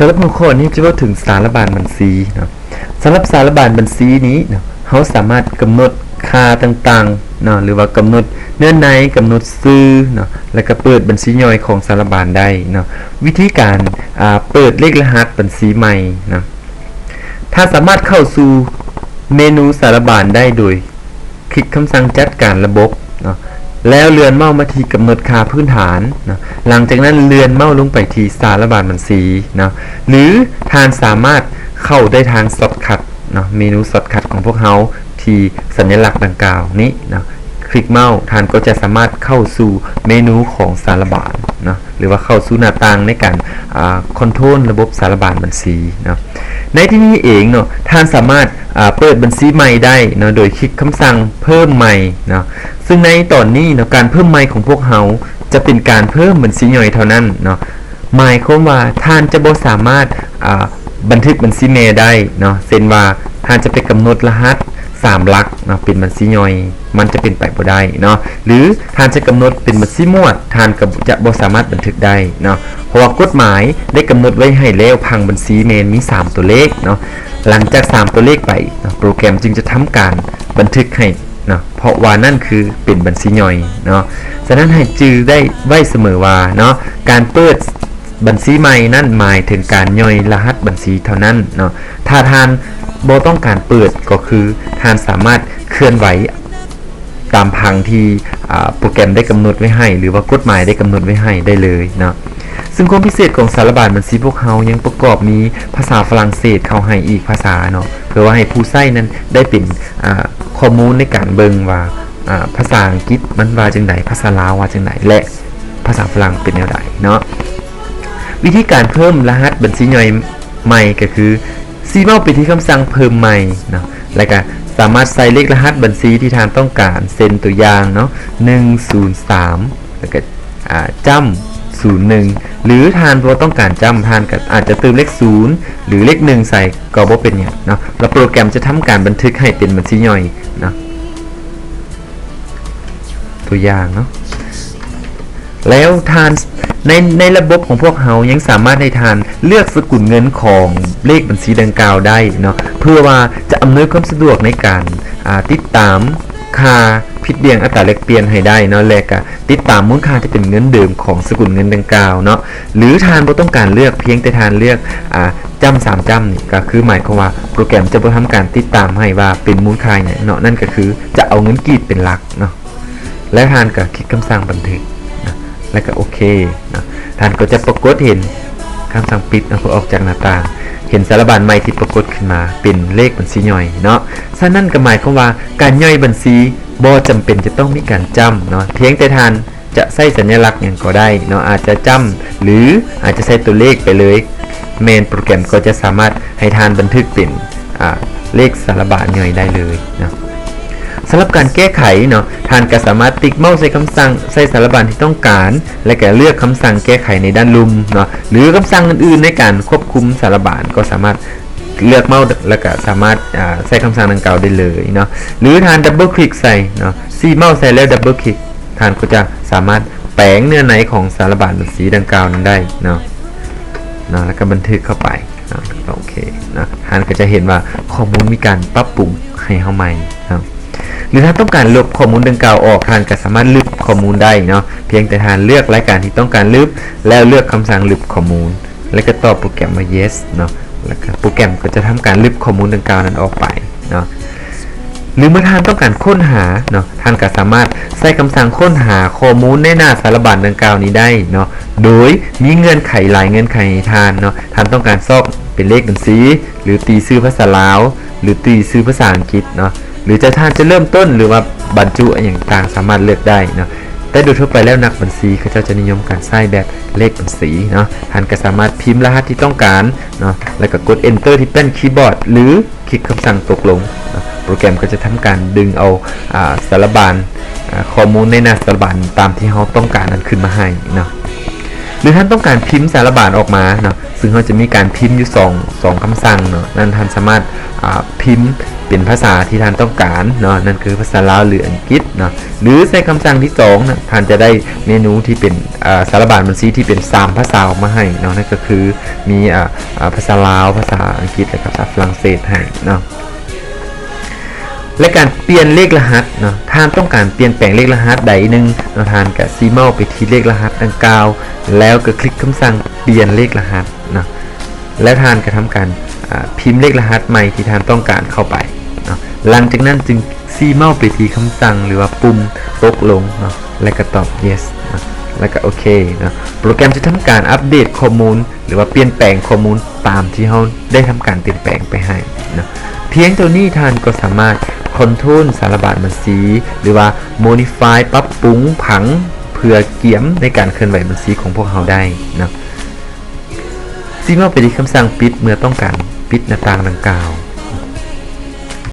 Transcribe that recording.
ສຳລັບຫົວຂໍ້ນີ້ຈະເວົ້າເຖິງສາລະບານບັນຊີເນາະ. ສຳລັບສາລະບານບັນຊີນີ້ເນາະ ເຮົາສາມາດກຳນົດຄ່າຕ່າງໆເນາະ ຫຼືວ່າກຳນົດເນື້ອໃນ, ກຳນົດຊື່ເນາະ ແລ້ວກໍເປີດບັນຊີຍ່ອຍຂອງສາລະບານໄດ້ເນາະ. ວິທີການ ອາ ເປີດເລກລະຫັດບັນຊີໃໝ່ເນາະ ທ່ານສາມາດເຂົ້າສູ່ເມນູສາລະບານໄດ້ໂດຍ ຄລິກຄຳສັ່ງຈັດການລະບົບເນາະ ແລ້ວເລື່ອນເມົາສ໌ມາທີ່ກຳນົດຄ່າພື້ນຖານເນາະ. ຫຼັງຈາກນັ້ນເລື່ອນເມົາສ໌ລົງໄປທີ່ສາລະບານບັນຊີເນາະ ຫຼືທ່ານສາມາດເຂົ້າໄດ້ທາງຊອດຄັດເນາະ ເມນູຊອດຄັດຂອງພວກເຮົາທີ່ສັນຍະລັກດັ່ງກ່າວນີ້ເນາະ. ຄລິກເມົາສ໌ ທ່ານກໍຈະສາມາດເຂົ້າສູ່ເມນູຂອງສາລະບານເນາະ ຫຼືວ່າເຂົ້າສູ່ໜ້າຕ່າງໃນການ ອາ ຄອນໂທຣນລະບົບສາລະບານບັນຊີເນາະ. ໃນທີ່ນີ້ເອງເນາະ ທ່ານສາມາດ ອາ ເປີດບັນຊີໃໝ່ໄດ້ເນາະ ໂດຍຄລິກຄຳສັ່ງເພີ່ມໃໝ່ເນາະ. ຊຶ່ງໃນຕອນນີ້ເນາະ ການເພີ່ມໃໝ່ຂອງພວກເຮົາຈະເປັນການເພີ່ມບັນຊີຍ່ອຍເທົ່ານັ້ນເນາະ. ໝາຍຄວາມວ່າທ່ານຈະບໍ່ສາມາດ ອາ ບັນທຶກບັນຊີແມ່ໄດ້ເນາະ. ເຊັ່ນວ່າທ່ານຈະໄປກຳນົດລະຫັດສາມຫຼັກເນາະ ເປັນບັນຊີຍ່ອຍ ມັນຈະເປັນໄປບໍ່ໄດ້ເນາະ ຫຼືທ່ານຈະກຳນົດເປັນບັນຊີໝວດ ທ່ານກໍຈະບໍ່ສາມາດບັນທຶກໄດ້ເນາະ ເພາະວ່າກົດໝາຍໄດ້ກຳນົດໄວ້ໃຫ້ແລ້ວ ຜັງບັນຊີແມ່ນມີສາມຕົວເລກເນາະ. ຫຼັງຈາກສາມຕົວເລກໄປເນາະ ໂປຣແກຣມຈຶ່ງຈະທຳການບັນທຶກໃຫ້ເນາະ ເພາະວ່ານັ້ນຄືເປັນບັນຊີຍ່ອຍເນາະ. ສະນັ້ນໃຫ້ຈື່ໄດ້ໄວ້ສະເໝີວ່າເນາະ ການເປີດບັນຊີໃໝ່ນັ້ນໝາຍເຖິງການຍ່ອຍລະຫັດບັນຊີເທົ່ານັ້ນເນາະ. ຖ້າທ່ານບໍ່ຕ້ອງການເປີດ ກໍຄືທ່ານສາມາດເຄື່ອນໄຫວຕາມຜັງທີ່ ອາ ໂປຣແກຣມໄດ້ກຳນົດໄວ້ໃຫ້ ຫຼືວ່າກົດໝາຍໄດ້ກຳນົດໄວ້ໃຫ້ໄດ້ເລີຍເນາະ. ຊຶ່ງຄວາມພິເສດຂອງສາລະບານບັນຊີພວກເຮົາຍັງປະກອບມີພາສາຝຣັ່ງເສດເຂົ້າໃຫ້ອີກພາສາເນາະ ເພື່ອວ່າໃຫ້ຜູ້ໃຊ້ນັ້ນໄດ້ເປັນ ອາ ຂໍ້ມູນໃນການເບິ່ງວ່າ ອາ ພາສາອັງກິດມັນວ່າຈັ່ງໃດ, ພາສາລາວວ່າຈັ່ງໃດ ແລະ ພາສາຝຣັ່ງເປັນແນວໃດເນາະ. ວິທີການເພີ່ມລະຫັດບັນຊີຍ່ອຍໃໝ່ກໍຄື ຊີ້ເມົາສ໌ໄປທີ່ຄຳສັ່ງເພີ່ມໃໝ່ເນາະ ແລ້ວກະສາມາດໃສ່ເລກລະຫັດບັນຊີທີ່ທ່ານຕ້ອງການ ເຊັ່ນຕົວຢ່າງເນາະ ໜຶ່ງສູນສາມ ແລ້ວກະ ອາ ຈ້ຳສູນໜຶ່ງ ຫຼືທ່ານບໍ່ຕ້ອງການຈ້ຳ ທ່ານກໍອາດຈະເຕີມເລກສູນ ຫຼືເລກໜຶ່ງໃສ່ກໍບໍ່ເປັນຫຍັງເນາະ ແລ້ວໂປຣແກຣມຈະທຳການບັນທຶກໃຫ້ເປັນບັນຊີຍ່ອຍເນາະ. ຕົວຢ່າງເນາະ ແລ້ວທ່ານ ໃນ ໃນລະບົບຂອງພວກເຮົາຍັງສາມາດໃຫ້ທ່ານເລືອກສະກຸນເງິນຂອງເລກບັນຊີດັ່ງກ່າວໄດ້ເນາະ ເພື່ອວ່າຈະອຳນວຍຄວາມສະດວກໃນການ ອາ ຕິດຕາມຄ່າຜິດບຽງອັດຕາແລກປ່ຽນໃຫ້ໄດ້ເນາະ ແລະກະຕິດຕາມມູນຄ່າທີ່ເປັນເງິນເດີມຂອງສະກຸນເງິນດັ່ງກ່າວເນາະ. ຫຼືທ່ານບໍ່ຕ້ອງການເລືອກ ພຽງແຕ່ທ່ານເລືອກ ອາ ຈ້ຳສາມຈ້ຳນີ້ ກໍຄືໝາຍຄວາມວ່າໂປຣແກຣມຈະບໍ່ທຳການຕິດຕາມໃຫ້ວ່າເປັນມູນຄ່າຫຍັງເນາະ ນັ້ນກໍຄືຈະເອົາເງິນກີບເປັນຫຼັກເນາະ. ແລ້ວທ່ານກໍຄລິກຄຳສັ່ງບັນທຶກນະ ແລ້ວກໍໂອເຄນະ ທ່ານກໍຈະປາກົດເຫັນຄຳສັ່ງປິດນະ ເພື່ອອອກຈາກໜ້າຕ່າງ ເຫັນສາລະບານໃໝ່ທີ່ປາກົດຂຶ້ນມາເປັນເລກບັນຊີຍ່ອຍເນາະ. ສະນັ້ນກໍໝາຍຄວາມວ່າການຍ່ອຍບັນຊີບໍ່ຈຳເປັນຈະຕ້ອງມີການຈ້ຳເນາະ ພຽງແຕ່ທ່ານຈະໃຊ້ສັນຍະລັກຫຍັງກໍໄດ້ເນາະ ອາດຈະຈ້ຳ ຫຼືອາດຈະໃສ່ຕົວເລກໄປເລີຍ ແມ່ນໂປຣແກຣມກໍຈະສາມາດໃຫ້ທ່ານບັນທຶກເປັນ ອາ ເລກສາລະບານຍ່ອຍໄດ້ເລີຍເນາະ. ສຳລັບການແກ້ໄຂເນາະ ທ່ານກໍສາມາດຕິກເມົາສ໌ໃສ່ຄຳສັ່ງ ໃສ່ສາລະບານທີ່ຕ້ອງການ ແລະກະເລືອກຄຳສັ່ງແກ້ໄຂໃນດ້ານລຸ່ມເນາະ ຫຼືຄຳສັ່ງອື່ນໆໃນການຄວບຄຸມສາລະບານ ກໍສາມາດເລືອກເມົາສ໌ ແລະກະສາມາດ ອາ ໃຊ້ຄຳສັ່ງດັ່ງກ່າວໄດ້ເລີຍເນາະ ຫຼືທ່ານດັບເບິລຄລິກໃສ່ເນາະ ຊີ້ເມົາສ໌ໃສ່ແລ້ວດັບເບິລຄລິກ ທ່ານກໍຈະສາມາດແປງເນື້ອໃນຂອງສາລະບານບັນຊີດັ່ງກ່າວນັ້ນໄດ້ເນາະ ເນາະ ແລ້ວກໍບັນທຶກເຂົ້າໄປເນາະ ໂອເຄເນາະ. ທ່ານກໍຈະເຫັນວ່າຂໍ້ມູນມີການປັບປຸງໃຫ້ເຮົາໃໝ່ເນາະ ຫຼືທ່ານຕ້ອງການລົບຂໍ້ມູນດັ່ງກ່າວອອກ ທ່ານກໍສາມາດລຶບຂໍ້ມູນໄດ້ເນາະ ພຽງແຕ່ທ່ານເລືອກລາຍການທີ່ຕ້ອງການລຶບ ແລ້ວເລືອກຄຳສັ່ງລຶບຂໍ້ມູນ ແລ້ວກໍຕອບໂປຣແກຣມວ່າ Yes ເນາະ ແລ້ວກໍໂປຣແກຣມກໍຈະທຳການລຶບຂໍ້ມູນດັ່ງກ່າວນັ້ນອອກໄປເນາະ. ຫຼືເມື່ອທ່ານຕ້ອງການຄົ້ນຫາເນາະ ທ່ານກໍສາມາດໃຊ້ຄຳສັ່ງຄົ້ນຫາຂໍ້ມູນໃນໜ້າສາລະບານດັ່ງກ່າວນີ້ໄດ້ເນາະ ໂດຍມີເງື່ອນໄຂຫຼາຍເງື່ອນໄຂໃຫ້ທ່ານເນາະ. ທ່ານຕ້ອງການຊອກເປັນເລກບັນຊີ ຫຼືຕີຊື່ພາສາລາວ ຫຼືຕີຊື່ພາສາອັງກິດເນາະ ຫຼືຈະ ທ່ານຈະເລີ່ມຕົ້ນ ຫຼືວ່າບັນຈຸອີ່ຫຍັງຕ່າງ ສາມາດເລືອກໄດ້ເນາະ. ແຕ່ໂດຍທົ່ວໄປແລ້ວນັກບັນຊີເຂົາເຈົ້າຈະນິຍົມການໃຊ້ແບບເລກບັນຊີເນາະ. ທ່ານກໍສາມາດພິມລະຫັດທີ່ຕ້ອງການເນາະ ແລ້ວກໍກົດ Enter ທີ່ແປ້ນຄີບອດ ຫຼື ຄລິກຄຳສັ່ງຕົກລົງເນາະ ໂປຣແກຣມກໍຈະທຳການດຶງເອົາ ອາ ສາລະບານ ອາ ຂໍ້ມູນໃນໜ້າສາລະບານຕາມທີ່ເຮົາຕ້ອງການນັ້ນຂຶ້ນມາໃຫ້ເນາະ. ຫຼືທ່ານຕ້ອງການພິມສາລະບານອອກມາເນາະ ຊຶ່ງເຮົາຈະມີການພິມຢູ່ສອງ ສອງຄຳສັ່ງເນາະ ນັ້ນທ່ານສາມາດ ອາ ພິມເປັນພາສາທີ່ທ່ານຕ້ອງການເນາະ ນັ້ນຄືພາສາລາວ ຫຼື ອັງກິດເນາະ ຫຼືໃສ່ຄຳສັ່ງທີສອງນະ ທ່ານຈະໄດ້ເມນູທີ່ເປັນ ອາ ສາລະບານບັນຊີທີ່ເປັນສາມພາສາອອກມາໃຫ້ເນາະ ນັ້ນກໍຄືມີ ອາ ອາ ພາສາລາວ, ພາສາອັງກິດ ແລະ ພາສາຝຣັ່ງເສດໃຫ້ເນາະ. ແລະ ການປ່ຽນເລກລະຫັດເນາະ ທ່ານຕ້ອງການປ່ຽນແປງເລກລະຫັດໃດໜຶ່ງເນາະ ທ່ານກະຊີ້ເມົ້າໄປທີ່ເລກລະຫັດດັ່ງກ່າວ ແລ້ວກໍຄລິກຄຳສັ່ງປ່ຽນເລກລະຫັດເນາະ ແລ້ວທ່ານກໍທຳການ ອາ ພິມເລກລະຫັດໃໝ່ທີ່ທ່ານຕ້ອງການເຂົ້າໄປເນາະ ຫຼັງຈາກນັ້ນຈຶ່ງຊີ້ເມົ້າໄປທີ່ຄຳສັ່ງ ຫຼືວ່າປຸ່ມຕົກລົງເນາະ ແລ້ວກໍຕອບ yes ເນາະ ແລ້ວກໍໂອເຄເນາະ ໂປຣແກຣມຈະທຳການອັບເດດຂໍ້ມູນ ຫຼືວ່າປ່ຽນແປງຂໍ້ມູນຕາມທີ່ເຮົາໄດ້ທຳການປ່ຽນແປງໄປໃຫ້ເນາະ ພຽງເທົ່ານີ້ທ່ານກໍສາມາດຄອນໂທຣນສາລະບານບັນຊີ ຫຼືວ່າໂມດິຟາຍ ປັບປຸງຜັງ ເພື່ອກຽມໃນການເຄື່ອນໄຫວບັນຊີຂອງພວກເຮົາໄດ້ເນາະ ຊີ້ເມົ້າໄປທີ່ຄຳສັ່ງປິດເມື່ອຕ້ອງການປິດໜ້າຕ່າງດັ່ງກ່າວ